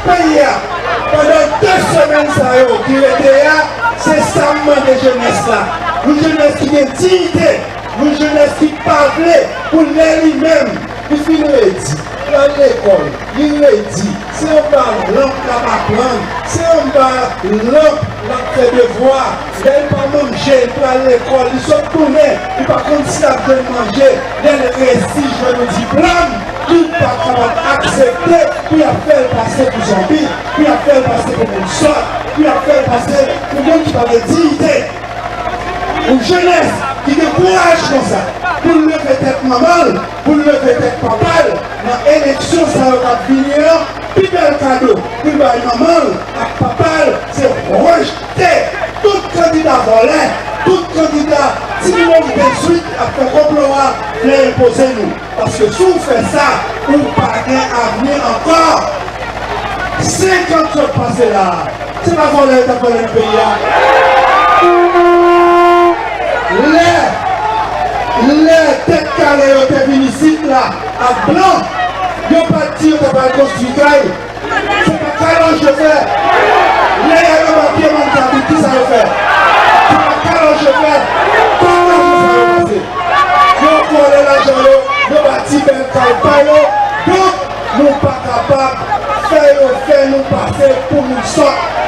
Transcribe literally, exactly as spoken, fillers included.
Peyi a, pandan de semèn sa yo ki rete a, se sa m mande jenès la. Yon jenès ki gen diyite, yon jenès ki pa vle pou lè li menm, li fin redi, l al lekòl, li redi, se anba lanp l ap aprann, se anba lanp l ap fè devwa. Lè l pa manje, l pral lekòl, li sot tounen, li pa konn si l ap jwenn manje. Lè l resi jwenn yon diplòm, li pa kapab aksepte pou y ap fè l pase pou zonbi, pou y ap fè l pase pou moun sòt, pou y ap fè l pase pou moun ki pa gen diyite. Yon jenès ki gen kouraj konsa pou l leve tèt manman l, pou l leve tèt papa l nan eleksyon sa yo k ap vini an, pi bèl kado pou l bay manman l ak papa l se rejte tout kandida vòlè, tout kandida ti nimewo dizwit k ap fè konplo a vle enpoze nou. Paske si w fè sa, ou pa gen avni ankò. Senkant sot pase la a, se pa vòlè yo t ap vòlè nan peyi a. Lè, lè Tèt Kale yo te vin isit la ak blan, yo pa t di yo t ap al konstwi kay. Se pa kalòj yo fè. Lè y al anba pye mann kabrit, kisa yo fè? Se pa kalòj yo fè. Tout lajan sa yo pase. Yo vòlè lajan yo, yo bati bèl kay pa yo. Donk, nou pa kapab fè yo fè nou pase pou moun sòt.